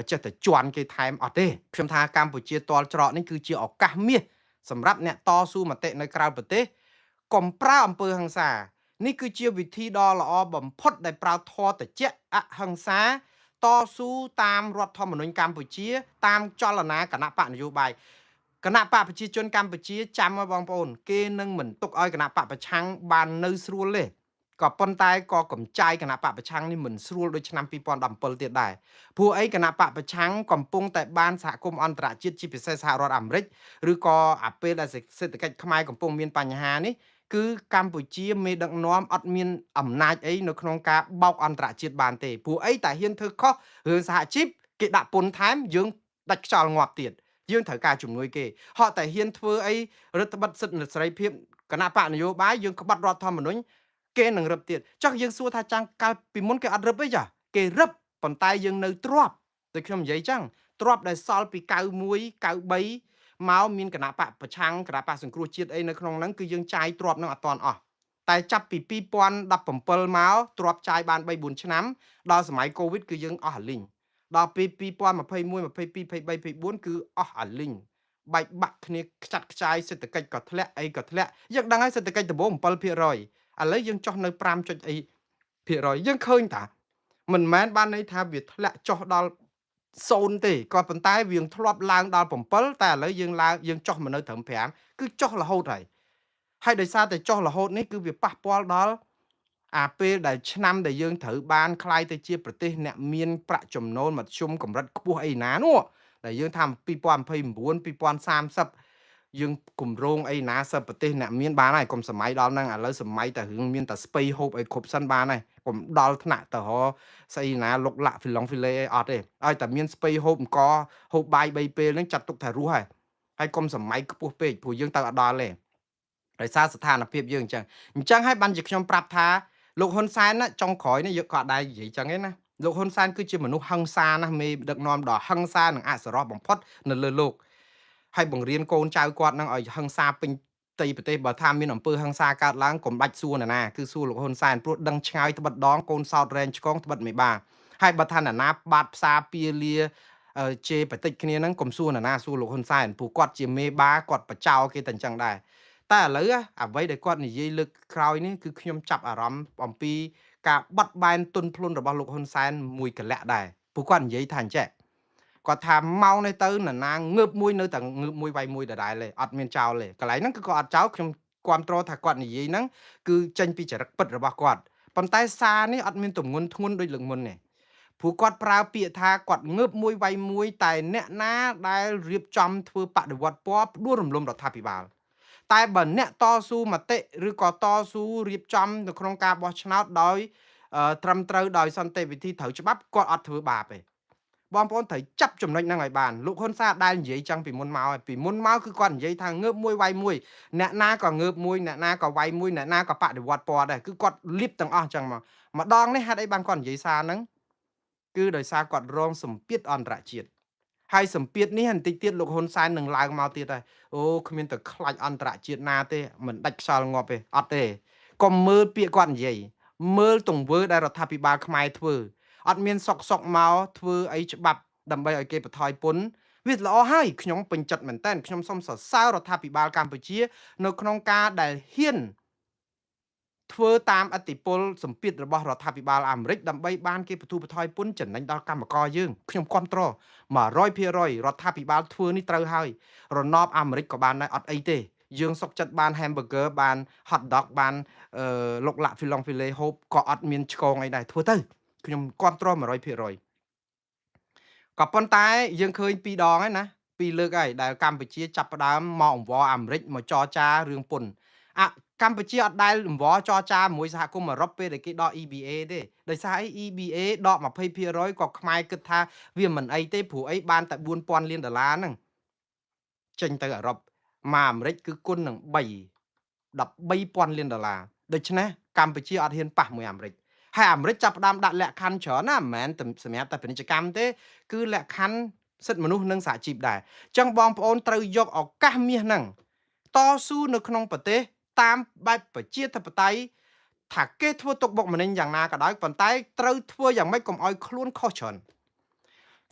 ចេះតែជន់គេថែមអត់ទេខ្ញុំថាកម្ពុជាតលច្រកនេះគឺជាឱកាសមាសសម្រាប់អ្នកតស៊ូមតិនៅក្រៅប្រទេសកុំប្រើអំពើហិង្សានេះគឺជាវិធីដ៏ល្អបំផុតដែលប្រើធម៌តិចអហិង្សាតស៊ូតាមរដ្ឋធម្មនុញ្ញកម្ពុជា តាមចលនាគណៈបកនយោបាយគណៈបកប្រជាជនកម្ពុជាចាំឲ្យបងប្អូនគេនឹងមិនទុកឲ្យគណៈបកប្រឆាំងបាននៅស្រួលទេក៏ប៉ុន្តែក៏កំចាយគណៈបកប្រឆាំងនេះមិនស្រួលដូចឆ្នាំ2017ទៀតដែរព្រោះអីគណៈបកប្រឆាំងកំពុងតែបានសហគមន៍អន្តរជាតិជាពិសេសសហរដ្ឋអាមេរិកឬក៏អាពេលដែលសេដ្ឋកិច្ចខ្មែរកំពុងមានបញ្ហានេះគឺកម្ពុជាមេដឹកនាំអត់មានអំណាចអីនៅក្នុងការបោកអន្តរជាតិបានទេព្រោះអីតែហ៊ានធ្វើខុសរឿងសហជីពគេដាក់ពន្ធថែមយើងដាច់ខ្យល់ងាប់ទៀតយើងត្រូវការជំនួយគេហក់តែហ៊ានធ្វើអីរដ្ឋបិទសិទ្ធិសេរីភាពគណៈបកនយោបាយយើងក្បត់រដ្ឋធម្មនុញ្ញគេនឹងរឹបទៀតចុះយើងសួរថាចាំងកាលពីមុនគេអត់រឹបអីចាគេរឹបប៉ុន្តែយើងនៅទ្របដូចខ្ញុំនិយាយចឹងទ្របដែលសល់ពី91 93មកមានគណៈបកប្រឆាំងគណៈបកសង្គ្រោះជាតិអីនៅក្នុងហ្នឹងគឺយើងចាយទ្របហ្នឹងអត់តាន់អស់តែចាប់ពី2017មកទ្របចាយបាន3 4ឆ្នាំដល់សម័យកូវីដគឺយើងអស់អាលីងដល់ពេល2021 22 23 24គឺអស់អាលីងបែកបាក់គ្នាខ្ចាត់ខ្ចាយសេដ្ឋកិច្ចក៏ធ្លាក់អីក៏ធ្លាក់យើងដឹងហើយសេដ្ឋកិច្ចដំបូង7%ឥឡូវយើងចុះនៅ5ចុចអីភាគរយយើងឃើញតាមិនមែនបានន័យថាវាធ្លាក់ចុះដល់0ទេក៏ប៉ុន្តែវាធ្លាប់ឡើងដល់7តែឥឡូវយើងឡើងយើងចុះមកនៅត្រឹម5គឺចុះរហូតហើយហើយដោយសារតែចុះរហូតនេះគឺវាប៉ះពាល់ដល់អាពេលដែលឆ្នាំដែលយើងត្រូវបានក្លាយទៅជាប្រទេសអ្នកមានប្រាក់ចំណូលមធ្យមកម្រិតខ្ពស់អីណានោះដែលយើងថា2029 2030យើងគម្រោងអីណាសិប្រទេសអ្នកមានបានហើយកុំសម័យដល់ហ្នឹងឥឡូវសម័យតែរឿងមានតែស្ពៃហូបអីគ្រប់សិនបានហើយកុំដល់ថ្នាក់ទៅរកស្អីណាលុកលាក់ហ្វីឡុងហ្វីលេអីអត់ទេឲ្យតែមានស្ពៃហូបអង្គហូបបាយ3ពេលហ្នឹងចាត់ទុកថារស់ហើយហើយកុំសម័យខ្ពស់ពេកព្រោះយើងទៅអត់ដល់ទេដោយសារស្ថានភាពយើងអញ្ចឹងអញ្ចឹងហើយបានជាខ្ញុំប្រាប់ថាលោកហ៊ុនសែនណាចុងក្រោយនេះយើងក៏អត់ដែរនិយាយអញ្ចឹងទេណាលោកហ៊ុនសែនគឺជាមនុស្សហិង្សាណាស់មេដឹកនាំដ៏ហិង្សានិងអសរោះបំផុតនៅលើលោកហើយបង្រៀនកូនចៅគាត់នឹងឲ្យហិង្សាពេញផ្ទៃប្រទេសបើថាមានអំពើហិង្សាកើតឡើងកុំបាច់សួរនរណាគឺសួរលោកហ៊ុនសែនព្រោះដឹងឆ្ងាយត្បិតដងកូនសោតរែងឆ្កងត្បិតមេបាហើយបើថានរណាបាតផ្សារពៀលាជេរបតិចគ្នាហ្នឹងកុំសួរនរណាសួរលោកហ៊ុនសែនព្រោះគាត់ជាមេបាគាត់បចោគេតែអញ្ចឹងដែរតែឥឡូវអ្វីដែលគាត់និយាយលើកក្រោយនេះគឺខ្ញុំចាប់អារម្មណ៍អំពីការបត់បែនទុនភ្លុនរបស់លោកហ៊ុនសែនមួយកលៈដែរព្រោះគាត់និយាយថាអញ្ចេះគាត់ថាម៉ោងនេះទៅនរណាងើបមួយនៅតែងើបមួយវាយមួយដដែលទេអត់មានចោលទេកន្លែងហ្នឹងគឺគាត់អត់ចោលខ្ញុំគាំទ្រថាគាត់និយាយហ្នឹងគឺចេញពីចរិតពិតរបស់គាត់ប៉ុន្តែសារនេះអត់មានទម្ងន់ធ្ងន់ដូចលើកមុនទេព្រោះគាត់ប្រើពាក្យថាគាត់ងើបមួយវាយមួយតែអ្នកណាដែលរៀបចំធ្វើបដិវត្តពណ៌ផ្ដួលរំលំរដ្ឋាភិបាលតែបើអ្នកតស៊ូមតិឬក៏តស៊ូរៀបចំនៅក្នុងការបោះឆ្នោតដោយត្រឹមត្រូវដោយសន្តិវិធីត្រូវច្បាប់គាត់អត់ធ្វើបាបទេបងប្អូនត្រូវចាប់ចំណុចហ្នឹងឲ្យបានលោកហ៊ុនសែនដែលនិយាយចឹងពីមុនមកហើយពីមុនមកគឺគាត់និយាយថាងើបមួយវាយមួយអ្នកណាក៏ងើបមួយអ្នកណាក៏វាយមួយអ្នកណាក៏បដិវត្តពណ៌ដែរគឺគាត់លៀបទាំងអស់ចឹងមកម្ដងនេះហេតុអីបានគាត់និយាយសារហ្នឹងគឺដោយសារគាត់រងសម្ពាធអន្តរជាតិហើយសម្ពាធនេះបន្តិចទៀតលោកហ៊ុនសែននឹងឡើងមកទៀតហើយអូគ្មានតែខ្លាចអន្តរជាតិណាទេមិនដាច់ខ្យល់ងាប់ទេអត់ទេកុំមើលពាក្យគាត់និយាយមើលទង្វើដែលរដ្ឋាភិបាលខ្មែរធ្វើអត់មានសុកសុកមកធ្វើអីច្បាប់ដើម្បីឲ្យគេបន្ថយពន្ធវាល្អហើយខ្ញុំពេញចិត្តមែនតើខ្ញុំសូមសរសើររដ្ឋាភិបាលកម្ពុជានៅក្នុងការដែលហ៊ានធ្វើតាមអធិបុលសម្ពាធរបស់រដ្ឋាភិបាលអាមេរិកដើម្បីបានគេបទូបន្ថយពន្ធចំណេញដល់កម្មករយើងខ្ញុំគាំទ្រ100%រដ្ឋាភិបាលធ្វើនេះត្រូវហើយរណបអាមេរិកក៏បានដែរអត់អីទេយើងសុកចិត្តបាន hamburger បាន hot dog បានលុកលាក់ហ្វីឡុងហ្វីលេហូបក៏អត់មានឆ្កងអីដែរធ្វើទៅខ្ញុំគាំទ្រ100%ក៏ប៉ុន្តែយើងឃើញពីរដងហើយណាពីរលើកហើយដែលកម្ពុជាចាប់ផ្ដើមមកអង្វរអាមេរិកមកចរចារឿងពន្ធអាកម្ពុជាអត់ដែលអង្វរចរចាមួយសហគមន៍អឺរ៉ុបពេលដែលគេដក EBA ទេដោយសារអី EBA ដក20%ក៏ខ្មែរគិតថាវាមិនអីទេព្រោះអីបានតែ4000លានដុល្លារហ្នឹងចេញទៅអឺរ៉ុបមកអាមេរិកគឺគុណនឹង3 13000លានដុល្លារដូច្នេះកម្ពុជាអត់ហ៊ានប៉ះមួយអាមេរិកហើយអាមេរិកចាប់ផ្ដើមដាក់លក្ខខណ្ឌច្រើនណាមិនមែនតែសម្រាប់តែពាណិជ្ជកម្មទេគឺលក្ខខណ្ឌសិទ្ធិមនុស្សនិងសហជីពដែរអញ្ចឹងបងប្អូនត្រូវយកឱកាសមាសហ្នឹងតស៊ូនៅក្នុងប្រទេសតាមបែបប្រជាធិបតេយ្យថាគេធ្វើទុកបុកម្នេញយ៉ាងណាក៏ដោយប៉ុន្តែត្រូវធ្វើយ៉ាងម៉េចកុំឲ្យខ្លួនខុសច្រើន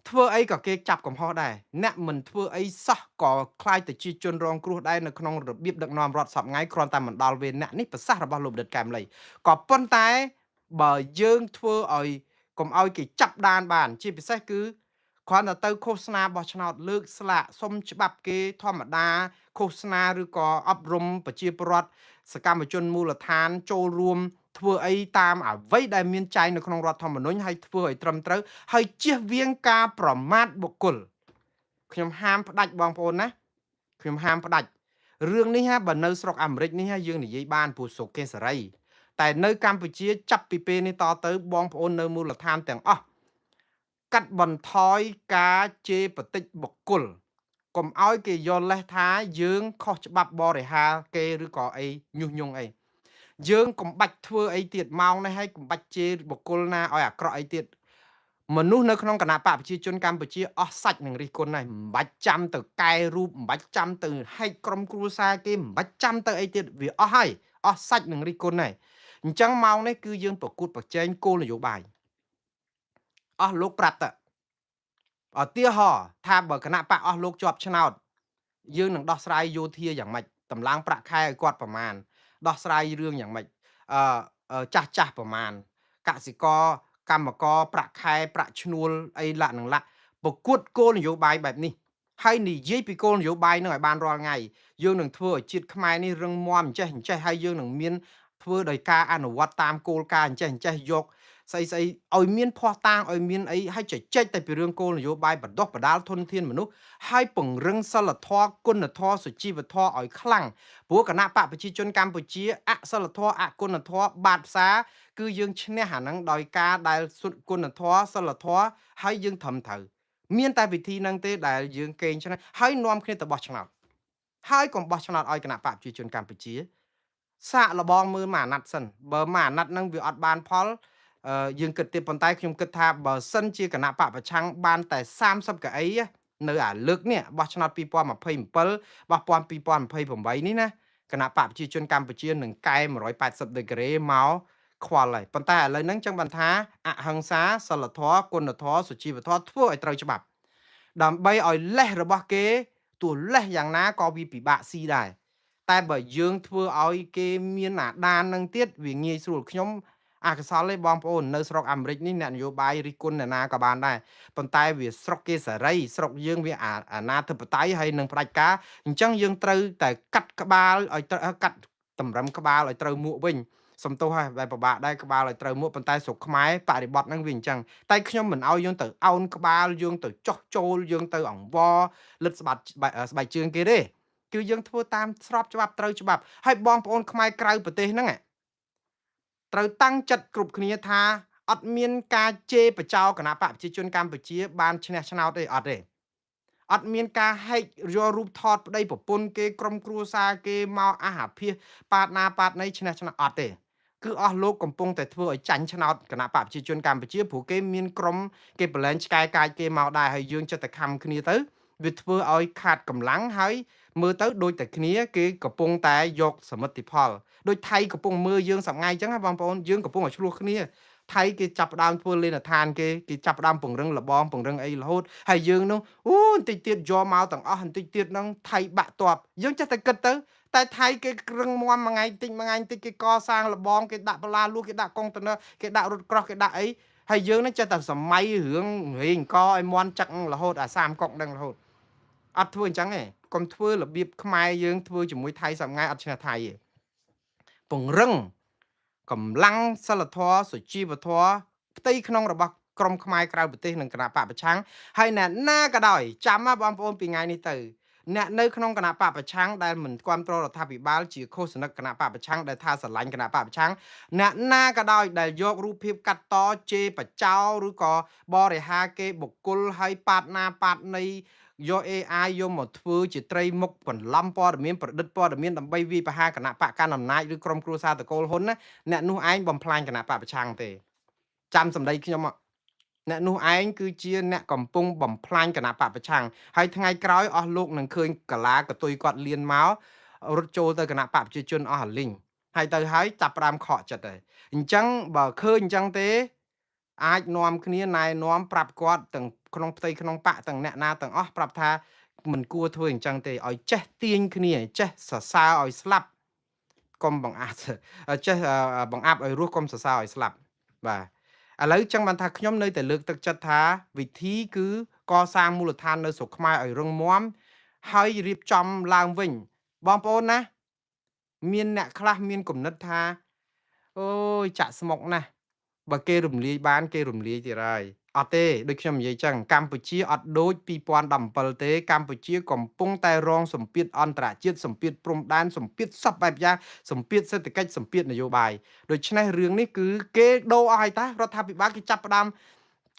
ធ្វើអីក៏គេចាប់កំហុសដែរអ្នកមិនធ្វើអីសោះក៏คล้ายទៅជាជនរងគ្រោះដែរនៅក្នុងរបៀបដឹកនាំរដ្ឋសពថ្ងៃគ្រាន់តែមិនដល់វេនអ្នកនេះប្រសាសន៍របស់លោកបណ្ឌិតកែមលីក៏ប៉ុន្តែបើយើងធ្វើឲ្យកុំឲ្យគេចាប់ដានបាន ជាពិសេសគឺគ្រាន់តែទៅឃោសនាបោះឆ្នោតលើកស្លាកសុំច្បាប់គេធម្មតាឃោសនាឬក៏អប់រំប្រជាពលរដ្ឋសកម្មជនមូលដ្ឋានចូលរួមធ្វើអីតាមអ្វីដែលមានចែងនៅក្នុងរដ្ឋធម្មនុញ្ញហើយធ្វើឲ្យត្រឹមត្រូវហើយជៀសវាងការប្រមាថបុគ្គលខ្ញុំហាមផ្ដាច់បងប្អូនណាខ្ញុំហាមផ្ដាច់រឿងនេះហាបើនៅស្រុកអាមេរិកនេះហាយើងនិយាយបានព្រោះស្រុកគេសេរីតែនៅកម្ពុជាចាប់ពីពេលនេះតទៅបងប្អូននៅមូលដ្ឋានទាំងអស់កាត់បន្ថយការជេរបតិចបុគ្គលកុំឲ្យគេយល់លេសថាយើងខុសច្បាប់បរិហារគេឬក៏អីញុះញង់អីយើងកុំបាច់ធ្វើអីទៀតម៉ោងនេះហើយកុំបាច់ជេរបុគ្គលណាឲ្យអាក្រក់អីទៀតមនុស្សនៅក្នុងគណៈបកប្រជាជនកម្ពុជាអស់សាច់នឹងរិះគន់ហើយមិនបាច់ចាំទៅកែរូបមិនបាច់ចាំទៅហែកក្រុមគ្រួសារគេមិនបាច់ចាំទៅអីទៀតវាអស់ហើយអស់សាច់នឹងរិះគន់ហើយអញ្ចឹងម៉ោងនេះគឺយើងប្រកួតប្រជែងគោលនយោបាយអស់លោកប្រាប់តើឧទាហរណ៍ថាបើគណៈបកអស់លោកជាប់ឆ្នោតយើងនឹងដោះស្រាយយោធាយ៉ាងម៉េចតម្លើងប្រាក់ខែឲ្យគាត់ប្រមាណដោះស្រាយរឿងយ៉ាងម៉េចអឺចាស់ចាស់ប្រមាណកសិករកម្មករប្រាក់ខែប្រាក់ឈ្នួលអីលក្ខនឹងលក្ខប្រកួតគោលនយោបាយបែបនេះហើយនិយាយពីគោលនយោបាយនឹងឲ្យបានរាល់ថ្ងៃយើងនឹងធ្វើឲ្យជាតិខ្មែរនេះរឹងមាំអញ្ចេះអញ្ចេះហើយយើងនឹងមានធ្វើដោយការអនុវត្តតាមគោលការណ៍អញ្ចេះអញ្ចេះយកស្អីស្អីឲ្យមានភ័ស្តុតាងឲ្យមានអីហើយជជែកតែពីរឿងគោលនយោបាយបណ្ដុះបណ្ដាលធនធានមនុស្សហើយពង្រឹងសិលធម៌គុណធម៌សុជីវធម៌ឲ្យខ្លាំងព្រោះគណៈបកប្រជាជនកម្ពុជាអសិលធម៌អគុណធម៌បាតផ្សារគឺយើងឈ្នះអាហ្នឹងដោយការដែលសុទ្ធគុណធម៌សិលធម៌ហើយយើងត្រឹមត្រូវមានតែវិធីហ្នឹងទេដែលយើងកេងឈ្នះហើយនាំគ្នាទៅបោះឆ្នោតហើយកុំបោះឆ្នោតឲ្យគណៈបកប្រជាជនកម្ពុជាសាកលបងមើលមួយអាណត្តិសិនបើមួយអាណត្តិហ្នឹងវាអត់បានផលយើងគិតទៀតប៉ុន្តែខ្ញុំគិតថាបើសិនជាគណៈបកប្រឆាំងបានតែ30កៅអីនៅអាលើកនេះបោះឆ្នោត2027បោះ2028នេះណាគណៈបកប្រជាជនកម្ពុជានឹងកែ180ដឺក្រេមកខ្វល់ហើយប៉ុន្តែឥឡូវហ្នឹងចឹងបានថាអហិង្សាសិលធម៌គុណធម៌សុជីវធម៌ធ្វើឲ្យត្រូវច្បាប់ដើម្បីឲ្យលេសរបស់គេទោះលេសយ៉ាងណាក៏វាពិបាកស៊ីដែរតែបើយើងធ្វើឲ្យគេមានអាដាននឹងទៀតវាងាយស្រួលខ្ញុំអកុសលទេបងប្អូននៅស្រុកអាមេរិកនេះអ្នកនយោបាយរិះគន់អ្នកណាក៏បានដែរប៉ុន្តែវាស្រុកគេសេរីស្រុកយើងវាអាណាធិបតេយ្យហើយនឹងផ្ដាច់ការអញ្ចឹងយើងត្រូវតែកាត់ក្បាលឲ្យកាត់តម្រឹមក្បាលឲ្យត្រូវមួកវិញសំទោសហើយតែពិបាកដែរក្បាលឲ្យត្រូវមួកប៉ុន្តែស្រុកខ្មែរបរិបត្តិហ្នឹងវាអញ្ចឹងតែខ្ញុំមិនឲ្យយើងទៅអោនក្បាលយើងទៅចោះចូលយើងទៅអង្វរលិតស្បាត់ស្បែកជើងគេទេគឺយើងធ្វើតាមស្របច្បាប់ត្រូវច្បាប់ហើយបងប្អូនខ្មែរក្រៅប្រទេសហ្នឹងត្រូវតាំងចិត្តគ្រប់គ្នាថាអត់មានការជេរបចោគណៈបកប្រជាជនកម្ពុជាបានឈ្នះឆ្នោតទេអត់ទេអត់មានការហែកយករូបថតប្តីប្រពន្ធគេក្រុមគ្រួសារគេមកអាហាភាសប៉ាតណាប៉ាតណីឈ្នះឆ្នោតអត់ទេគឺអស់លោកកំពុងតែធ្វើឲ្យចាញ់ឆ្នោតគណៈបកប្រជាជនកម្ពុជាព្រោះគេមានក្រុមគេប្រឡែងឆ្កែកាយគេមកដែរហើយយើងចិត្តតែខំគ្នាទៅវាធ្វើឲ្យខាតកម្លាំងហើយមើលទៅដូចតែគ្នាគេកំពុងតែយកសមិទ្ធផលដូចថៃកំពុងមើលយើងសប្ងៃអញ្ចឹងណាបងប្អូនយើងកំពុងតែឆ្លោះគ្នាថៃគេចាប់ផ្ដើមធ្វើលេនឋានគេគេចាប់ផ្ដើមពង្រឹងលបងពង្រឹងអីរហូតហើយយើងនោះអូបន្តិចទៀតយកមកទាំងអស់បន្តិចទៀតហ្នឹងថៃបាក់តបយើងចេះតែគិតទៅតែថៃគេរឹងមាំមួយថ្ងៃតិចមួយថ្ងៃតិចគេកសាងលបងគេដាក់បន្លាលួសគេដាក់កុងតឺន័រគេដាក់រថក្រោះគេដាក់អីហើយយើងនឹងចេះតែសម័យរឿងរេងកឲ្យមន់ចឹករហូតអា30កុកហ្នឹងរហូតអត់ធ្វើអញ្ចឹងទេកុំធ្វើរបៀបខ្មែរយើងធ្វើជាមួយថៃសប្ងៃអត់ឈ្នះថៃទេពង្រឹងកម្លាំងសិលធម៌សុជីវធម៌ផ្ទៃក្នុងរបស់ក្រមខ្មែរក្រៅប្រទេសនិងគណៈបកប្រឆាំងហើយអ្នកណាក៏ដោយចាំណាបងប្អូនពីថ្ងៃនេះទៅអ្នកនៅក្នុងគណៈបកប្រឆាំងដែលមិនគ្រប់គ្រងរដ្ឋាភិបាលជាឃោសនិកគណៈបកប្រឆាំងដែលថាស្រឡាញ់គណៈបកប្រឆាំងអ្នកណាក៏ដោយដែលយករូបភាពកាត់តជេរបចោឬក៏បរិហាគេបុគ្គលហើយប៉ាតណាប៉ាតណីយក AI យកមកធ្វើជាត្រីមុខបន្លំព័ត៌មានប្រឌិតព័ត៌មានដើម្បីវាយប្រហារគណៈបកកណ្ដាលអំណាចឬក្រុមគ្រួសារតកូលហ៊ុនណាអ្នកនោះឯងបំផ្លាញគណៈបកប្រឆាំងទេចាំសម្ដីខ្ញុំអ្នកនោះឯងគឺជាអ្នកកំពុងបំផ្លាញគណៈបកប្រឆាំងហើយថ្ងៃក្រោយអស់លោកនឹងឃើញកាឡាកតុយគាត់លៀនមករត់ចូលទៅគណៈបកប្រជាជនអស់អាលីងហើយទៅហើយចាប់ផ្ដើមខកចិត្តហើយអញ្ចឹងបើឃើញអញ្ចឹងទេ អាចនាំគ្នាណែនាំប្រាប់គាត់ទាំងក្នុងផ្ទៃក្នុងបកទាំងអ្នកណាទាំងអស់ប្រាប់ថាមិនគួរធ្វើអញ្ចឹងទេឲ្យចេះទាញគ្នាចេះសរសើរឲ្យស្លាប់កុំបង្អាប់ចេះបង្អាប់ឲ្យរស់កុំសរសើរឲ្យស្លាប់បាទឥឡូវចឹងបានថាខ្ញុំនៅតែលើកទឹកចិត្តថាវិធីគឺកសាងមូលដ្ឋាននៅស្រុកខ្មែរឲ្យរឹងមាំហើយរៀបចំឡើងវិញបងប្អូនណាមានអ្នកខ្លះមានគំនិតថាអូយចាក់ស្មុកណាស់បើគេរំលាយបានគេរំលាយទៀតហើយអត់ទេដូចខ្ញុំនិយាយចឹងកម្ពុជាអត់ដូច2017ទេកម្ពុជាកំពុងតែរងសម្ពាធអន្តរជាតិសម្ពាធព្រំដែនសម្ពាធសពបែបយ៉ាងសម្ពាធសេដ្ឋកិច្ចសម្ពាធនយោបាយដូច្នេះរឿងនេះគឺគេដូរអស់ហើយតារដ្ឋាភិបាលគេចាប់ផ្ដើម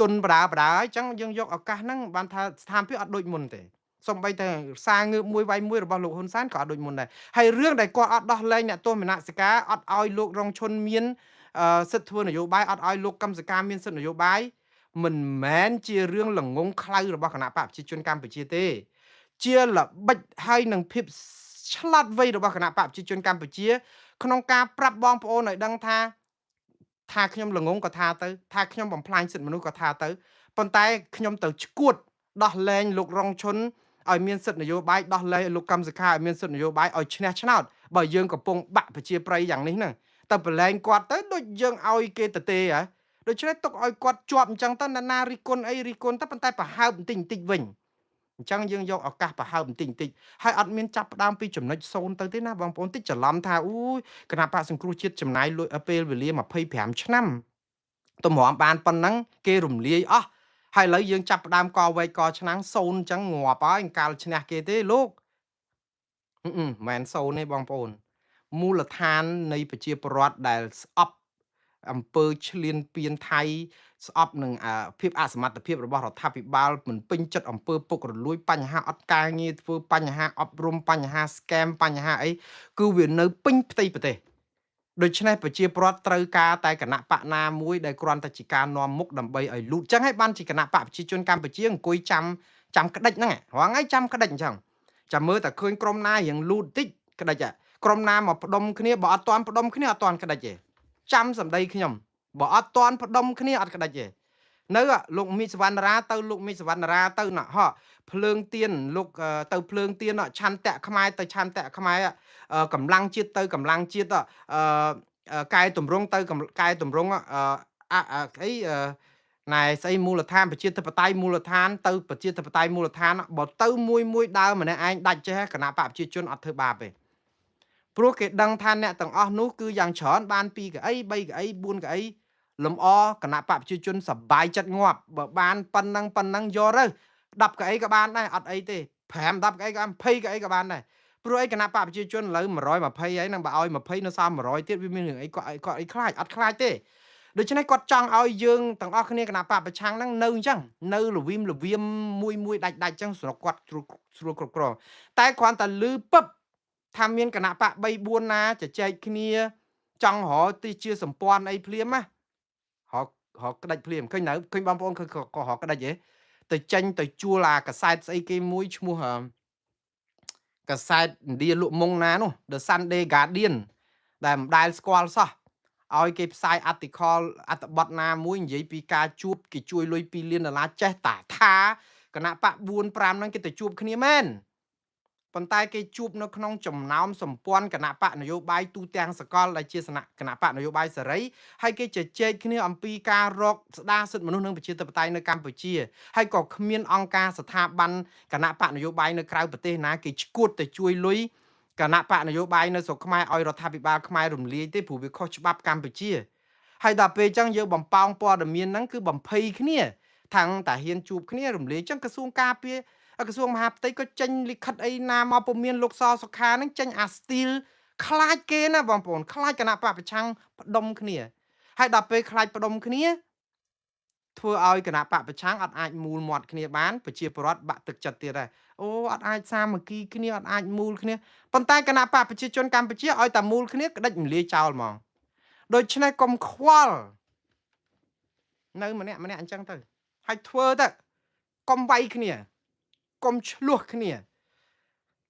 ទុនបដាបដាហើយចឹងយើងយកឱកាសហ្នឹងបានថាស្ថានភាពអត់ដូចមុនទេសំបីតែសារងើបមួយវាយមួយរបស់លោកហ៊ុនសែនក៏អត់ដូចមុនដែរហើយរឿងដែលគាត់អត់ដោះលែងអ្នកទោសមនសិការអត់ឲ្យលោករងឈុនមានសិទ្ធិធ្វើនយោបាយអត់ឲ្យលោកកឹមសុខាមានសិទ្ធិនយោបាយមិនមែនជារឿងល្ងងខ្លៅរបស់គណៈបកប្រជាជនកម្ពុជាទេជាល្បិចហើយនឹងភាពឆ្លាតវៃរបស់គណៈបកប្រជាជនកម្ពុជាក្នុងការប្រាប់បងប្អូនឲ្យដឹងថាខ្ញុំល្ងងក៏ថាទៅថាខ្ញុំបំផ្លាញសិទ្ធិមនុស្សក៏ថាទៅប៉ុន្តែខ្ញុំទៅឈួតដោះលែងលោករងឈុនឲ្យមានសិទ្ធិនយោបាយដោះលែងលោកកឹមសុខាឲ្យមានសិទ្ធិនយោបាយឲ្យឈ្នះឆ្នោតបើយើងកំពុងបាក់ប្រជាប្រិយយ៉ាងនេះហ្នឹងទៅប្រឡែងគាត់ទៅដូចយើងឲ្យគេទៅទេហ៎ដូច្នេះទុកឲ្យគាត់ជាប់អញ្ចឹងទៅណារិះគន់អីរិះគន់ទៅប៉ុន្តែប្រហើបបន្តិចបន្តិចវិញអញ្ចឹងយើងយកឱកាសប្រហើបបន្តិចបន្តិចហើយអត់មានចាប់ផ្ដើមពីចំណុច0ទៅទេណាបងប្អូនតិចច្រឡំថាអូយគណៈបកសង្គ្រោះជាតិចំណាយលុយពេលវេលា25ឆ្នាំតម្រាំបានប៉ុណ្ណឹងគេរំលាយអស់ហើយឥឡូវយើងចាប់ផ្ដើមកវែកកឆ្នាំង0អញ្ចឹងងាប់ហើយកាលឈ្នះគេទេលោកមិនមែន0ទេបងប្អូនមូលដ្ឋាននៃប្រជាពលរដ្ឋដែលស្អប់អំពើឈ្លានពានថៃស្អប់នឹងភាពអសមត្ថភាពរបស់រដ្ឋាភិបាលមិនពេញចិត្តអំពើពុករលួយបញ្ហាអត់ការងារធ្វើបញ្ហាអប់រំបញ្ហា scam បញ្ហាអីគឺវានៅពេញផ្ទៃប្រទេសដូច្នេះប្រជាពលរដ្ឋត្រូវការតែគណៈបកណាមួយដែលគ្រាន់តែជាការនាំមុខដើម្បីឲ្យលូតចឹងហើយបានជាគណៈបកប្រជាជនកម្ពុជាអង្គុយចាំក្តិចហ្នឹងរាល់ថ្ងៃចាំក្តិចអញ្ចឹងចាំមើលតែឃើញក្រុមណារៀងលូតតិចក្តិចក្រុមណាមកផ្ដុំគ្នាបើអត់ទាន់ផ្ដុំគ្នាអត់ទាន់ក្តិចទេចាំសម្ដីខ្ញុំបើអត់ទាន់ផ្ដុំគ្នាអត់ក្តិចទេនៅលោកមីសវណ្ណរាទៅលោកមីសវណ្ណរាទៅណហោះភ្លើងទៀនលោកទៅភ្លើងទៀនឆន្ទៈខ្មែរទៅឆន្ទៈខ្មែរកម្លាំងជាតិទៅកម្លាំងជាតិកែតម្រង់ទៅកែតម្រង់អីណែស្អីមូលដ្ឋានប្រជាធិបតេយ្យមូលដ្ឋានទៅប្រជាធិបតេយ្យមូលដ្ឋានបើទៅមួយមួយដើមម្នាក់ឯងដាច់ចេះគណៈបកប្រជាជនអត់ធ្វើបាបទេព្រោះគេដឹងថាអ្នកទាំងអស់នោះគឺយ៉ាងច្រើនបាន2កៅអី3កៅអី4កៅអីលំអគណៈបកប្រជាជនសប្បាយចិត្តងាប់បើបានប៉ុណ្ណឹងប៉ុណ្ណឹងយកទៅ10កៅអីក៏បានដែរអត់អីទេ5 10កៅអីក៏20កៅអីក៏បានដែរព្រោះអីគណៈបកប្រជាជនឥឡូវ120ហើយនឹងបើឲ្យ20នៅសល់100ទៀតវាមានរឿងអីគាត់អីខ្លាចអត់ខ្លាចទេដូច្នេះគាត់ចង់ឲ្យយើងទាំងអស់គ្នាគណៈបកប្រឆាំងហ្នឹងនៅអញ្ចឹងនៅលវៀមលវៀមមួយមួយដាច់ដាច់អញ្ចឹងស្រុកគាត់ស្រួលគ្រប់គ្រងតែគ្រាន់តែលឺពឹបថាមានគណៈបក3 4ណាជជែកគ្នាចង់រកទីជាសម្ព័ន្ធអីភ្លាមណារកក្តិចភ្លាមឃើញនៅឃើញបងប្អូនឃើញក៏រកក្តិចហ៎ទៅចេញទៅជួលអាកាសែតស្អីគេមួយឈ្មោះកាសែតឥណ្ឌាលក់មុងណានោះ The Sunday Guardian ដែលមិនដែលស្គាល់សោះឲ្យគេផ្សាយអតិខលអត្ថបទណាមួយនិយាយពីការជួបគេជួយលុយ2លានដុល្លារចេះតាថាគណៈបក4 5ហ្នឹងគេទៅជួបគ្នាមែនប៉ុន្តែគេជួបនៅក្នុងចំណោមសម្ព័ន្ធគណៈបកនយោបាយទូទាំងសកលដែលជាគណៈបកនយោបាយសេរីហើយគេជជែកគ្នាអំពីការរកស្ដារសិទ្ធិមនុស្សនិងប្រជាធិបតេយ្យនៅកម្ពុជាហើយក៏គ្មានអង្គការស្ថាប័នគណៈបកនយោបាយនៅក្រៅប្រទេសណាគេឈួតទៅជួយលុយគណៈបកនយោបាយនៅស្រុកខ្មែរឲ្យរដ្ឋាភិបាលខ្មែររំលាយទេព្រោះវាខុសច្បាប់កម្ពុជាហើយដល់ពេលអញ្ចឹងយើងបំប៉ោងព័ត៌មានហ្នឹងគឺបំភ័យគ្នាថាងតាហ៊ានជួបគ្នារំលាយអញ្ចឹងក្រសួងការពារក្រសួងមហាផ្ទៃក៏ចេញលិខិតអីណាមកពុំមានលោកសសុខានឹងចេញអាស្ទីលខ្លាចគេណាបងប្អូនខ្លាចគណៈបកប្រឆាំងផ្ដុំគ្នាហើយដល់ពេលខ្លាចផ្ដុំគ្នាធ្វើឲ្យគណៈបកប្រឆាំងអត់អាចមូលមាត់គ្នាបានប្រជាពលរដ្ឋបាក់ទឹកចិត្តទៀតដែរអូអត់អាចសាមគ្គីគ្នាអត់អាចមូលគ្នាប៉ុន្តែគណៈបកប្រជាជនកម្ពុជាឲ្យតែមូលគ្នាក្តិចមលាយចោលហ្មងដូច្នេះកុំខ្វល់នៅម្នាក់ម្នាក់អញ្ចឹងទៅហើយធ្វើទៅកុំវាយគ្នាកុំឆ្លោះគ្នា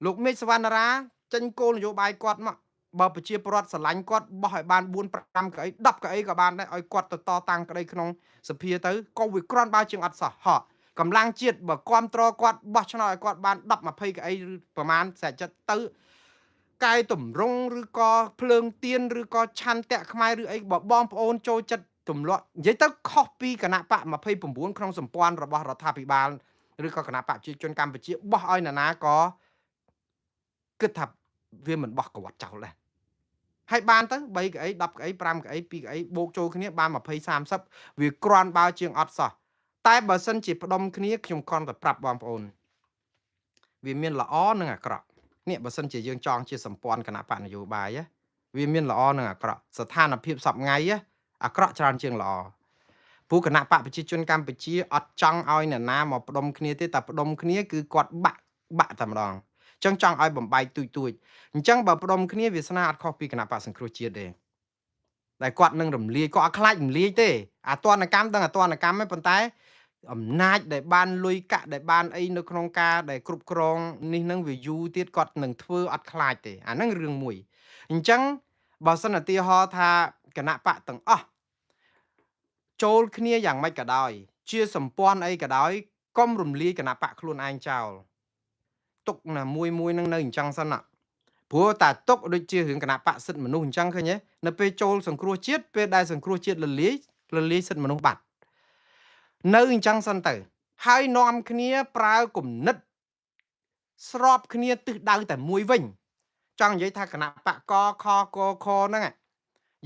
លោកមេឃសវណ្ណរាចេញគោលនយោបាយគាត់មក បើប្រជាពលរដ្ឋស្រឡាញ់គាត់បោះឲ្យបាន4 5កៅអី10កៅអីក៏បានដែរឲ្យគាត់ទៅតតាំងក្តីក្នុងសភាទៅក៏វាគ្រាន់បើជាងអត់សោះហោះកម្លាំងជាតិបើគ្រប់ត្រគាត់បោះឆ្នោតឲ្យគាត់បាន10 20កៅអីឬប្រមាណស្រេចចិត្តទៅកែតម្រង់ឬក៏ភ្លើងទៀនឬក៏ឆន្ទៈខ្មែរឬអីបើបងប្អូនចូលចិត្តទម្លាក់និយាយទៅខុសពីគណៈបក29ក្នុងសម្ព័ន្ធរបស់រដ្ឋាភិបាលឬក៏គណៈបកប្រជាជនកម្ពុជាបោះឲ្យណានាក៏គិតថាវាមិនបោះក្បត់ចោលដែរហើយបានទៅ3កៅអី10កៅអី5កៅអី2កៅអីបូកចូលគ្នាបាន20 30វាគ្រាន់បើជាងអត់សោះតែបើសិនជាផ្ដុំគ្នាខ្ញុំគ្រាន់តែប្រាប់បងប្អូនវាមានល្អនិងអាក្រក់នេះបើសិនជាយើងចង់ជាសម្ព័ន្ធគណៈបកនយោបាយវាមានល្អនិងអាក្រក់ស្ថានភាពសប្ងៃអាក្រក់ច្រើនជាងល្អព្រោះគណៈបកប្រជាជនកម្ពុជាអត់ចង់ឲ្យអ្នកណាមកផ្ដុំគ្នាទេតែផ្ដុំគ្នាគឺគាត់បាក់បាក់តែម្ដងអញ្ចឹងចង់ឲ្យបំបែកទូចទូចអញ្ចឹងបើផ្ដុំគ្នាវាសនាអត់ខុសពីគណៈបកសង្គ្រោះជាតិទេដែលគាត់នឹងរំលាយគាត់អត់ខ្លាចរំលាយទេអាទនកម្មដឹងអាទនកម្មទេប៉ុន្តែអំណាចដែលបានលុយកាក់ដែលបានអីនៅក្នុងការដែលគ្រប់គ្រងនេះនឹងវាយូរទៀតគាត់នឹងធ្វើអត់ខ្លាចទេអាហ្នឹងរឿងមួយអញ្ចឹងបើសិនឧទាហរណ៍ថាគណៈបកទាំងអស់ចូលគ្នាយ៉ាងម៉េចក៏ដោយជាសម្ព័ន្ធអីក៏ដោយកុំរំលាយគណៈបកខ្លួនឯងចោលទុកណាមួយមួយនឹងនៅអញ្ចឹងសិនណាព្រោះតាទុកដូចជារឿងគណៈបកសិទ្ធិមនុស្សអញ្ចឹងឃើញទេនៅពេលចូលសង្គ្រោះជាតិពេលដែលសង្គ្រោះជាតិរលាយរលាយសិទ្ធិមនុស្សបាត់នៅអញ្ចឹងសិនទៅហើយនាំគ្នាប្រើគំនិតស្របគ្នាទិសដៅតែមួយវិញចង់និយាយថាគណៈបកកខកខហ្នឹង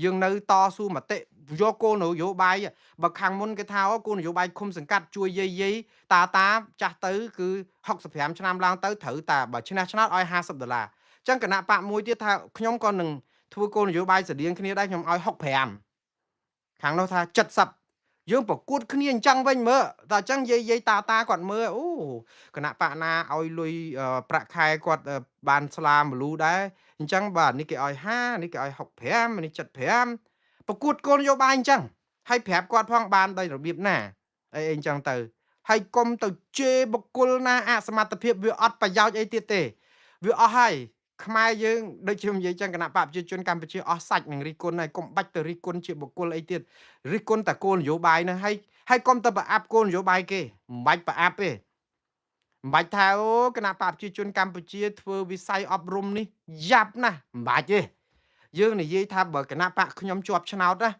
យើងនៅតស៊ូមតិយកគោលនយោបាយបើខាងមុនគេថាអូគោលនយោបាយឃុំសង្កាត់ជួយយាយយាយតាតាចាស់ទៅគឺ65ឆ្នាំឡើងទៅត្រូវតាបើឈ្នះឆ្នោតឲ្យ50ដុល្លារអញ្ចឹងគណៈបកមួយទៀតថាខ្ញុំក៏នឹងធ្វើគោលនយោបាយស្តៀងគ្នាដែរខ្ញុំឲ្យ65ខាងនោះថា70យើងប្រកួតគ្នាអញ្ចឹងវិញមើលតែអញ្ចឹងយាយយាយតាតាគាត់មើលអូគណៈបកណាឲ្យលុយប្រាក់ខែគាត់បានស្លាមលូដែរអញ្ចឹងបាទនេះគេឲ្យ5នេះគេឲ្យ65នេះ75ប្រកួតគោលនយោបាយអញ្ចឹងហើយប្រាប់គាត់ផងបានដោយរបៀបណាអីអញ្ចឹងទៅហើយកុំទៅជេរបុគ្គលណាអសមត្ថភាពវាអត់ប្រយោជន៍អីទៀតទេវាអស់ហើយខ្មែរយើងដូចជានិយាយចឹងគណៈបកប្រជាជនកម្ពុជាអស់សាច់នឹងរិះគន់ហើយកុំបាច់ទៅរិះគន់ជាបុគ្គលអីទៀតរិះគន់តែគោលនយោបាយហ្នឹងហើយកុំទៅប្រអាប់គោលនយោបាយគេមិនបាច់ប្រអាប់ទេមិនបាច់ថាអូគណៈបកប្រជាជនកម្ពុជាធ្វើវិស័យអប់រំនេះយ៉ាប់ណាស់មិនបាច់ទេយើងនិយាយថាបើគណៈបកខ្ញុំជាប់ឆ្នោតណា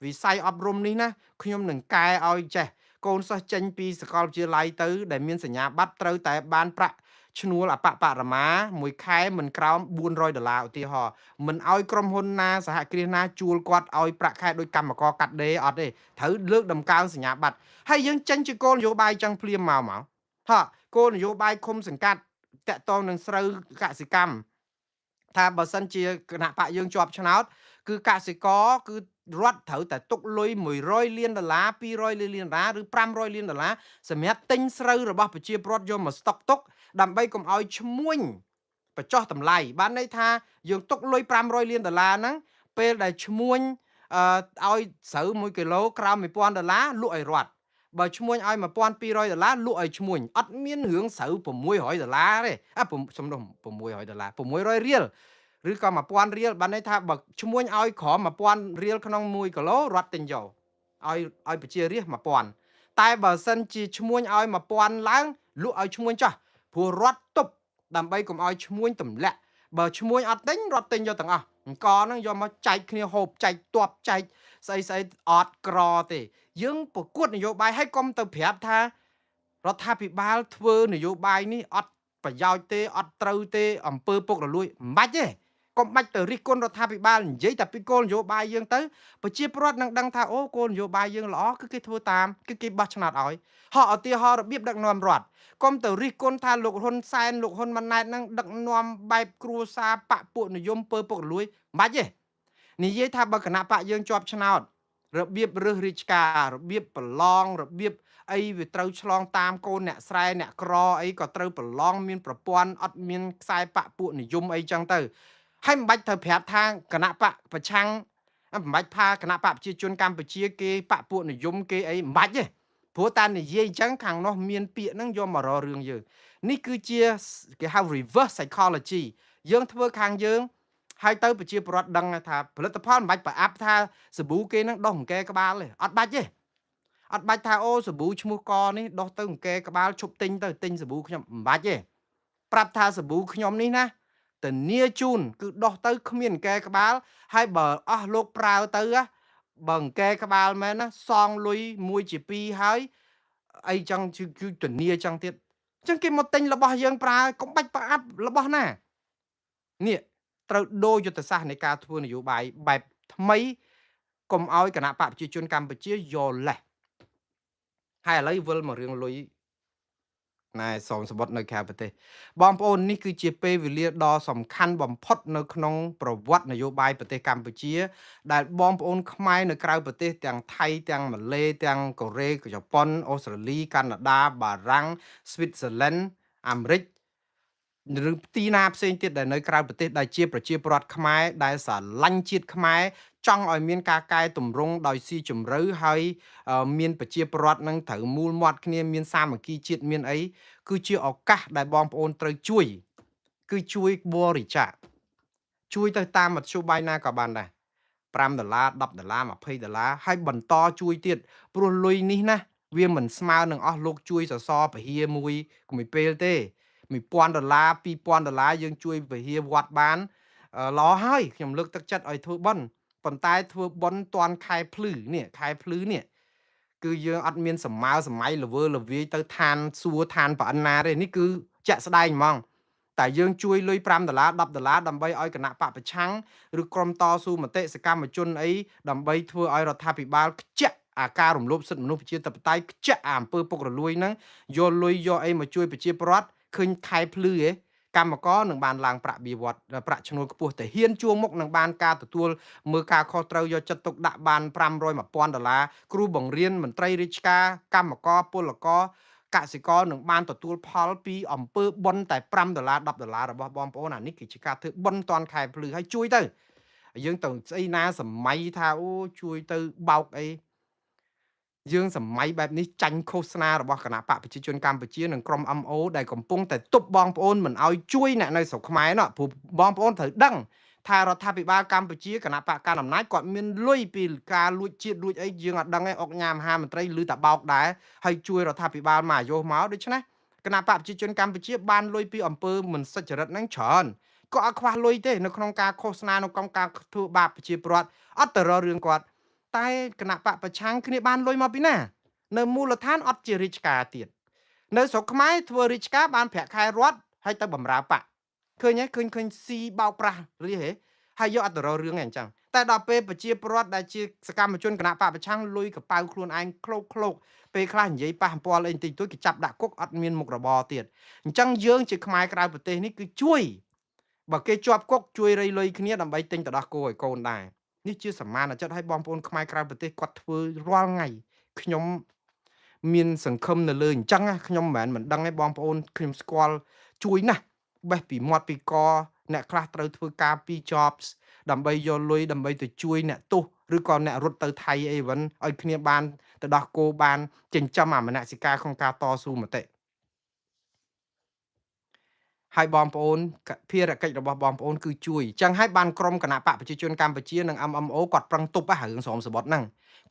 វិស័យអប់រំនេះណាខ្ញុំនឹងកែឲ្យចេះកូនសិស្សចេញពីសាកលវិទ្យាល័យទៅដែលមានសញ្ញាបត្រត្រូវតែបានប្រាក់ឈ្នួលអបបរមាមួយខែមិនក្រោម400ដុល្លារឧទាហរណ៍មិនឲ្យក្រុមហ៊ុនណាសហគ្រាសណាជួលគាត់ឲ្យប្រាក់ខែដូចកម្មករកាត់ដេរអត់ទេត្រូវលើកដំកើងសញ្ញាបត្រហើយយើងចេញជាគោលនយោបាយចឹងភ្លាមមកមកហាគោលនយោបាយឃុំសង្កាត់តាក់ទងនឹងស្រូវកសិកម្មថាបើសិនជាគណៈបកយើងជាប់ឆ្នោតគឺកសិករគឺរដ្ឋត្រូវតែទុកលុយ100លានដុល្លារ200លានដុល្លារឬ500លានដុល្លារសម្រាប់ទិញស្រូវរបស់ប្រជាពលរដ្ឋយកមកស្តុកទុកដើម្បីកុំឲ្យឈ្មួញបញ្ចុះតម្លៃបានន័យថាយើងទុកលុយ500លានដុល្លារហ្នឹងពេលដែលឈ្មួញឲ្យស្រូវ1គីឡូក្រោម1000ដុល្លារលក់ឲ្យរដ្ឋបើឈ្មួញឲ្យ1200ដុល្លារលក់ឲ្យឈ្មួញអត់មានរឿងស្រូវ600ដុល្លារទេអាសំដុំ600ដុល្លារ600រៀលឬក៏1000រៀលបានន័យថាបើឈ្មួញឲ្យក្រម1000រៀលក្នុង1គីឡូរដ្ឋទិញយកឲ្យប្រជារាស្ត្រ1000តែបើសិនជាឈ្មួញឲ្យ1000ឡើងលក់ឲ្យឈ្មួញចោះព្រោះរដ្ឋទប់ដើម្បីកុំឲ្យឈ្មួញទម្លាក់បើឈ្មួញអត់ទិញរដ្ឋទិញយកទាំងអស់អង្គហ្នឹងយកមកចែកគ្នាហូបចែកទ័ពចែកស្អីស្អីអត់ក្រទេយើងប្រកួតនយោបាយឲ្យកុំទៅប្រាប់ថារដ្ឋាភិបាលធ្វើនយោបាយនេះអត់ប្រយោជន៍ទេអត់ត្រូវទេអំពើពុករលួយមិនបាច់ទេកុំបាច់ទៅរិះគន់រដ្ឋាភិបាលនិយាយតែពីគោលនយោបាយយើងទៅប្រជាពលរដ្ឋនឹងដឹងថាអូគោលនយោបាយយើងល្អគឺគេធ្វើតាមគឺគេបោះឆ្នោតឲ្យហោះឧទាហរណ៍របៀបដឹកនាំរដ្ឋកុំទៅរិះគន់ថាលោកហ៊ុនសែនលោកហ៊ុនម៉ាណែតនឹងដឹកនាំបែបគ្រួសារបពពួកនិយមពើពុករលួយមិនបាច់ទេនិយាយថាបើគណៈបកយើងជាប់ឆ្នោតរបៀបរើសរាជការរបៀបប្រឡងរបៀបអីវាត្រូវឆ្លងតាមកូនអ្នកស្រែអ្នកក្រអីក៏ត្រូវប្រឡងមានប្រព័ន្ធអត់មានខ្សែបពពួកនិយមអីចឹងទៅហើយមិនបាច់ត្រូវប្រាប់ថាគណៈបកប្រឆាំងមិនបាច់ថាគណៈបកប្រជាជនកម្ពុជាគេបពពួកនិយមគេអីមិនបាច់ទេព្រោះតានិយាយអញ្ចឹងខាងនោះមានពាក្យហ្នឹងយកមករករឿងយើងនេះគឺជាគេហៅ reverse psychology យើងធ្វើខាងយើង ហើយទៅប្រជាពលរដ្ឋដឹងថាផលិតផលមិនបាច់ប្រអាប់ថាសាប៊ូគេនឹងដោះអង្គែក្បាលទេអត់បាច់ទេអត់បាច់ថាអូសាប៊ូឈ្មោះកនេះដោះទៅអង្គែក្បាលឈប់ទិញទៅទិញសាប៊ូខ្ញុំមិនបាច់ទេប្រាប់ថាសាប៊ូខ្ញុំនេះណាធានាជូនគឺដោះទៅគ្មានអង្គែក្បាលហើយបើអស់លោកប្រើទៅបើអង្គែក្បាលមែនណាសងលុយ1ជា2ហើយអីចឹងគឺធានាចឹងទៀតចឹងគេមកទិញរបស់យើងប្រើកុំបាច់ប្រអាប់របស់ណានេះត្រូវដូរយុទ្ធសាស្ត្រនៃការធ្វើនយោបាយបែបថ្មីកុំឲ្យគណៈបកប្រជាជនកម្ពុជាយកលេសហើយឥឡូវវិលមករឿងលុយណែសមសបុតនៅក្រៅប្រទេសបងប្អូននេះគឺជាពេលវេលាដ៏សំខាន់បំផុតនៅក្នុងប្រវត្តិនយោបាយប្រទេសកម្ពុជាដែលបងប្អូនខ្មែរនៅក្រៅប្រទេសទាំងថៃទាំងម៉ាឡេទាំងកូរ៉េជប៉ុនអូស្ត្រាលីកាណាដាបារាំងស្វីសហ្សឺឡែនអាមេរិកឬទីណាផ្សេងទៀតដែលនៅក្រៅប្រទេសដែលជាប្រជាពលរដ្ឋខ្មែរដែលស្រឡាញ់ជាតិខ្មែរចង់ឲ្យមានការកែតម្រង់ដោយស៊ីជម្រៅហើយមានប្រជាពលរដ្ឋនឹងត្រូវមូលមាត់គ្នាមានសាមគ្គីជាតិមានអីគឺជាឱកាសដែលបងប្អូនត្រូវជួយគឺជួយបរិច្ចាគជួយទៅតាមមធ្យោបាយណាក៏បានដែរ5ដុល្លារ10ដុល្លារ20ដុល្លារហើយបន្តជួយទៀតព្រោះលុយនេះណាវាមិនស្មើនឹងអស់លោកជួយសសរពហិមួយមួយពេលទេ1000ដុល្លារ2000ដុល្លារយើងជួយពហិវត្តបានល្អហើយខ្ញុំលើកទឹកចិត្តឲ្យធ្វើបុណ្យប៉ុន្តែធ្វើបុណ្យតាន់ខែភ្លឺនេះខែភ្លឺនេះគឺយើងអត់មានសម័យសម័យល្វើល្វាយទៅឋានសួគ៌ឋានប្រអិនណាទេនេះគឺជាក់ស្ដែងហ្មងតែយើងជួយលុយ5ដុល្លារ10ដុល្លារដើម្បីឲ្យគណៈបកប្រឆាំងឬក្រុមតស៊ូមតិសកម្មជនអីដើម្បីធ្វើឲ្យរដ្ឋាភិបាលខ្ជាក់អាការរំលោភសិទ្ធិមនុស្សប្រជាធិបតេយ្យខ្ជាក់អាអំពើពុករលួយហ្នឹងយកលុយយកអីមកជួយប្រជាពលរដ្ឋឃើញខែភ្លឺឯងកម្មករនឹងបានឡើងប្រាក់បៀវត្សប្រាក់ឈ្នួលខ្ពស់តែហ៊ានជួងមុខនឹងបានការទទួលមើលការខុសត្រូវយកចិត្តទុកដាក់បាន500 1000ដុល្លារគ្រូបង្រៀនមន្ត្រីរាជការកម្មករពលករកសិករនឹងបានទទួលផលពីអំពើបុណ្យតែ5ដុល្លារ10ដុល្លាររបស់បងប្អូនអានេះគឺជាការធ្វើបុណ្យតាន់ខែភ្លឺហើយជួយទៅយើងទៅស្អីណាសម័យថាអូជួយទៅបោកអីយើងសម័យបែបនេះចាញ់ឃោសនារបស់គណៈបកប្រជាជនកម្ពុជានិងក្រុម MO ដែលកំពុងតែទប់បងប្អូនមិនឲ្យជួយអ្នកនៅស្រុកខ្មែរនោះព្រោះបងប្អូនត្រូវដឹងថារដ្ឋាភិបាលកម្ពុជាគណៈបកកណ្ដាលអំណាចគាត់មានលុយពីការលួចជាតិលួចអីយើងអត់ដឹងទេអុកញ៉ាមហាមន្ត្រីឬតាបោកដែរហើយជួយរដ្ឋាភិបាលមកអាយុមកដូច្នេះគណៈបកប្រជាជនកម្ពុជាបានលុយពីអំពើមិនសុចរិតហ្នឹងច្រើនក៏អត់ខ្វះលុយទេនៅក្នុងការឃោសនានៅក្នុងការធ្វើបាបប្រជាពលរដ្ឋអត់ទៅរករឿងគាត់តែគណៈបកប្រឆាំងគ្នាបានលុយមកពីណានៅមូលដ្ឋានអត់ជារាជការទៀតនៅស្រុកខ្មែរធ្វើរាជការបានប្រាក់ខែរដ្ឋហើយទៅបំរើបកឃើញទេឃើញឃើញស៊ីបោកប្រាស់រីហេហើយយកអត់ទៅរករឿងឯងអញ្ចឹងតែដល់ពេលប្រជាពលរដ្ឋដែលជាសកម្មជនគណៈបកប្រឆាំងលុយកប៉ៅខ្លួនឯងក្លោកក្លោកពេលខ្លះនិយាយប៉ះពាល់អីបន្តិចតួចគេចាប់ដាក់គុកអត់មានមុខរបរទៀតអញ្ចឹងយើងជាខ្មែរក្រៅប្រទេសនេះគឺជួយបើគេជាប់គុកជួយរៃលុយគ្នាដើម្បីទិញទៅដោះគោឲ្យកូនដែរនេះជាសមានចិត្តឲ្យបងប្អូនខ្មែរក្រៅប្រទេសគាត់ធ្វើរាល់ថ្ងៃខ្ញុំមានសង្ឃឹមនៅលើអញ្ចឹងខ្ញុំមិនមែនមិនដឹងទេបងប្អូនខ្ញុំស្គាល់ជួយណាស់បេះពីមាត់ពីកអ្នកខ្លះត្រូវធ្វើការពី jobs ដើម្បីយកលុយដើម្បីទៅជួយអ្នកទោសឬក៏អ្នករត់ទៅថៃអីវិញឲ្យគ្នាបានទៅដោះគោបានចិញ្ចឹមអាមនសិការក្នុងការតស៊ូមតិហើយបងប្អូនភារកិច្ចរបស់បងប្អូនគឺជួយចឹងហើយបានក្រុមគណៈបកប្រជាជនកម្ពុជានិង MMO គាត់ប្រឹងទប់រឿងស្រោមសបុតហ្នឹង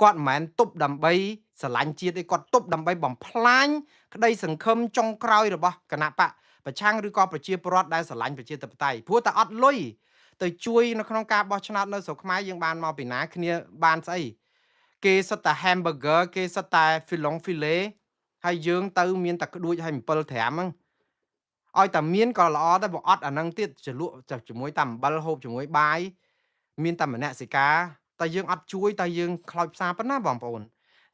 គាត់មិនមែនទប់ដើម្បីស្រឡាញ់ជាតិទេគាត់ទប់ដើម្បីបំផ្លាញក្តីសង្ឃឹមចុងក្រោយរបស់គណៈបកប្រឆាំងឬក៏ប្រជាពលរដ្ឋដែលស្រឡាញ់ប្រជាធិបតេយ្យព្រោះតែអត់លុយទៅជួយនៅក្នុងការបោះឆ្នោតនៅស្រុកខ្មែរយើងបានមកពីណាគ្នាបានស្អីគេសុទ្ធតែ hamburger គេសុទ្ធតែ filon filet ហើយយើងទៅមានតែក្ដួចហើយ7ត្រាំហ្នឹងឲ្យតែមានក៏ល្អដែរបើអត់អាហ្នឹងទៀតចលក់ជាមួយតែអំបិលហូបជាមួយបាយមានតែមនសិការតែយើងអត់ជួយតែយើងខ្លោចផ្សារប៉ុណ្ណាបងប្អូន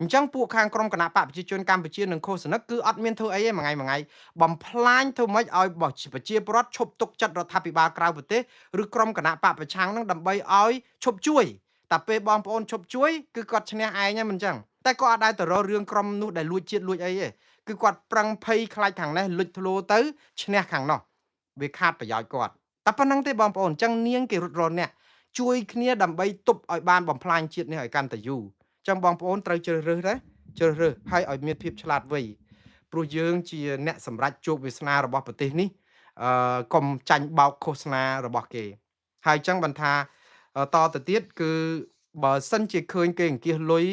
អញ្ចឹងពួកខាងក្រុមគណៈបកប្រជាជនកម្ពុជានិងឃោសនិកគឺអត់មានធ្វើអីទេមួយថ្ងៃមួយថ្ងៃបំផ្លាញធ្វើម៉េចឲ្យប្រជាពលរដ្ឋឈប់ទុកចិត្តរដ្ឋាភិបាលក្រៅប្រទេសឬក្រុមគណៈបកប្រឆាំងហ្នឹងដើម្បីឲ្យឈប់ជួយតែពេលបងប្អូនឈប់ជួយគឺគាត់ឈ្នះឯងហ្នឹងមិនអញ្ចឹងតែគាត់អត់ដែលទៅរករឿងក្រុមនោះដែលលួចជាតិលួចអីទេគឺគាត់ប្រឹងភ័យខ្លាចខាងនេះលុចធ្លោទៅឈ្នះខាងនោះវាខាតប្រយោជន៍គាត់តែប៉ុណ្្នឹងទេបងប្អូនអញ្ចឹងនាងគេរត់រអ្នកជួយគ្នាដើម្បីទប់ឲ្យបានបំផ្លាញជាតិនេះឲ្យកាន់តែយូរអញ្ចឹងបងប្អូនត្រូវជ្រើសរើសណាជ្រើសរើសហើយឲ្យមានភាពឆ្លាតវៃព្រោះយើងជាអ្នកសម្រេចជោគវាសនារបស់ប្រទេសនេះកុំចាញ់បោកឃោសនារបស់គេ ហើយចឹងបានថាតទៅទៀតគឺបើសិនជាឃើញគេអង្គាសលុយ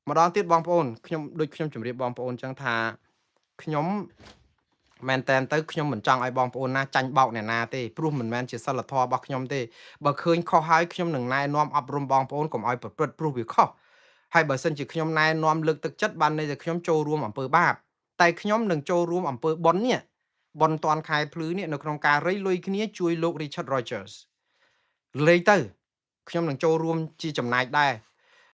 ម្ដងទៀតបងប្អូនខ្ញុំដូចខ្ញុំជម្រាបបងប្អូនចឹងថាខ្ញុំមែនតែនទៅខ្ញុំមិនចង់ឲ្យបងប្អូនណាចាញ់បោកអ្នកណាទេព្រោះមិនមែនជាសិលធម៌របស់ខ្ញុំទេបើឃើញខុសហើយខ្ញុំនឹងណែនាំអប់រំបងប្អូនកុំឲ្យប្រព្រឹត្តព្រោះវាខុសហើយបើសិនជាខ្ញុំណែនាំលើកទឹកចិត្តបានន័យថាខ្ញុំចូលរួមអំពើបាបតែខ្ញុំនឹងចូលរួមអំពើបុណ្យនេះបុណ្យតាន់ខែភ្លឺនេះនៅក្នុងការរៃលុយគ្នាជួយលោក Richard Rogers លេងទៅខ្ញុំនឹងចូលរួមជាចំណែកដែរ។